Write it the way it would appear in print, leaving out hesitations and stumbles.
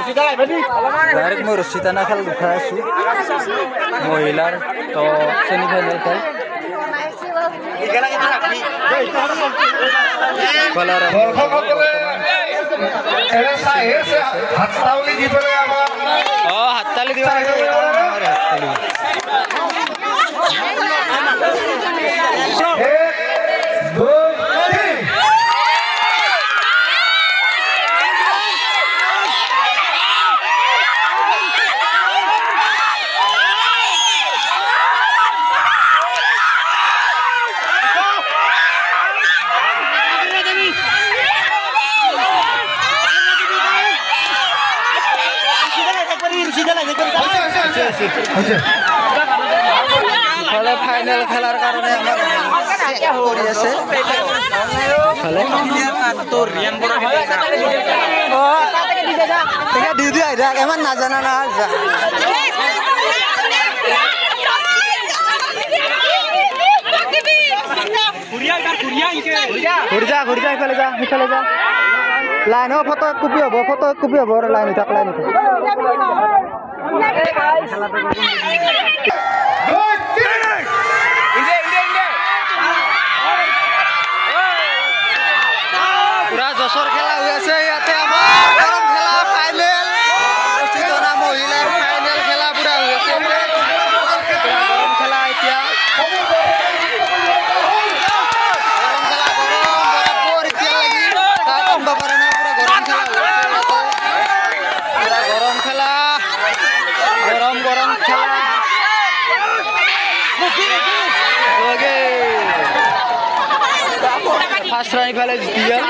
Direct মই ৰছী টানা খেল দেখাই আছোঁ মহিলাৰ তো ছেমি ফাইনেল খেল। হাততালি দিব। ফাইনেল খেলাৰ কাৰণে কৰি আছে। ইমান নাজানা না ঘূৰি যা, ঘূৰি যা, ইফালে যা, সিফালে যা। লাইন ফটো কপি হ'ব, ফটো কপি হ'ব, লাইন থাক, লাইন থাক। পুৰা যশৰ খেলা হৈ আছে ইয়াতে। আমাৰ গৰম খেলা ফাইনেল, ৰছী টনা মহিলাৰ ফাইনেল খেলা পুৰা হৈ আছে। পুৰা গৰম খেলা এতিয়া, গৰম খেলা, গৰম বৰাবৰ এতিয়া লাগি তাত আনিব পৰা নাই। পুৰা গৰম খেলা হৈ আছে ইয়াতে, পুৰা গৰম খেলা, গৰম গৰম খেলা। ফাৰ্ষ্ট ৰান ইফালে জিতি গ'ল।